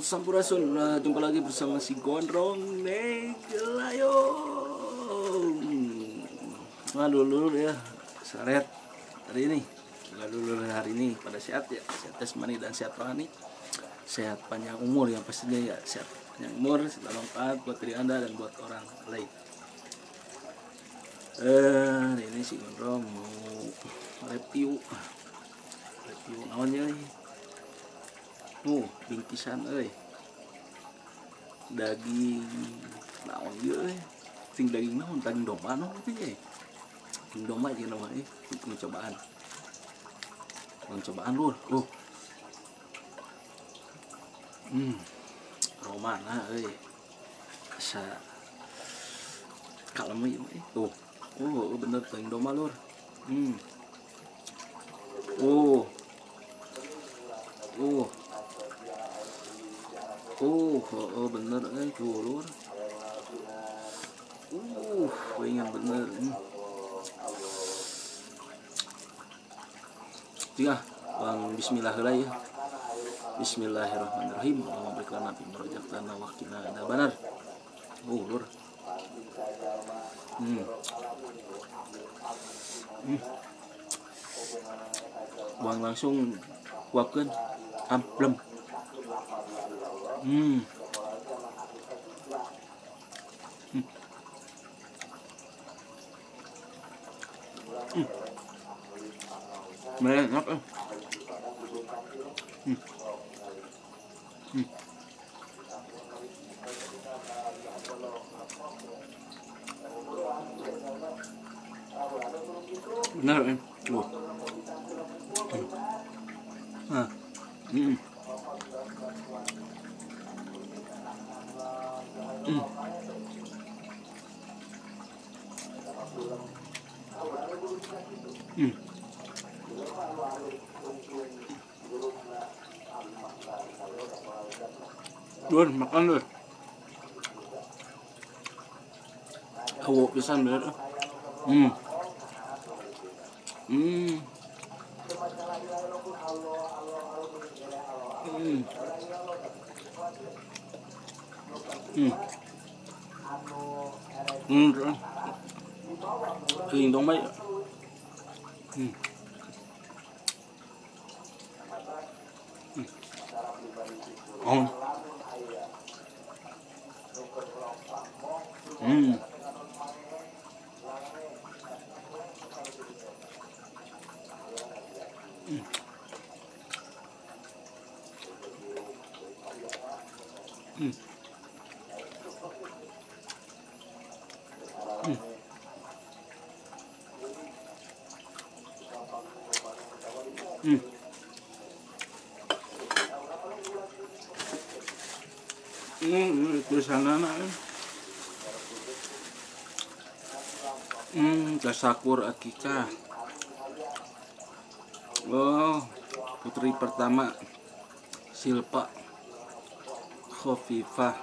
Sampurasun, jumpa lagi bersama si Gondrong Neglayong. Nah, dulur ya, seret hari ini. Nah, dulur hari ini pada sehat ya, sehat jasmani dan sehat rohani, sehat panjang umur yang pastinya ya, sehat panjang umur, sehat manfaat buat diri Anda dan buat orang lain. Hari ini si Gondrong mau review naonnya nih. Bingkisan euy. Daging naon ieu euy? Sing daging naon? Daging domba naon teh euy. Daging domba jeung naon euy? Pencobaan. Pencobaan lur. Romana euy. Asa kalem ieu euy. Tuh. Oh, bener daging domba lur. Oh, bener tuh lur. Ingat bener. Tiga, bang bismillah heula ya. Bismillahirrahmanirrahim. Allahumma barik lana fi ma razaqtana wa qina adzabannar. Lur. Buang langsung kuapkeun. Amplem. Enak. Benar ya. Lur, makan lur. Hawo pisan bener. Daging domba ya. Oh. Tulisanana. Tasakur akikah. Oh, putri pertama Silpa Khofifah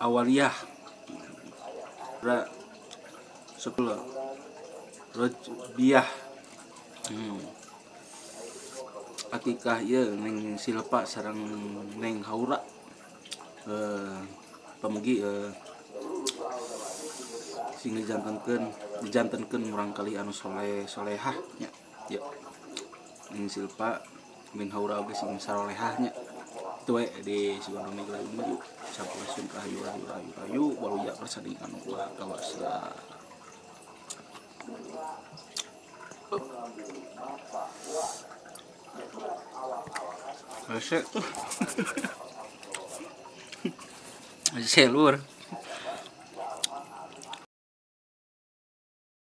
Awaliyah. Ra 10 Rojbiah. Akikah ieu Neng Silpa sareng Neng Haura. Pamugi sing dijantenkeun murang kali anu soleh solehah nya. Ya. Neng Silpa Neng Haura oge sing sarolehah nya. Itu we di si Gondrong Neglayong maju. Sampurasun rahayu rahayu rahayu rahayu waluya persanding anu ulah kawasa. Resek tuh. Selur.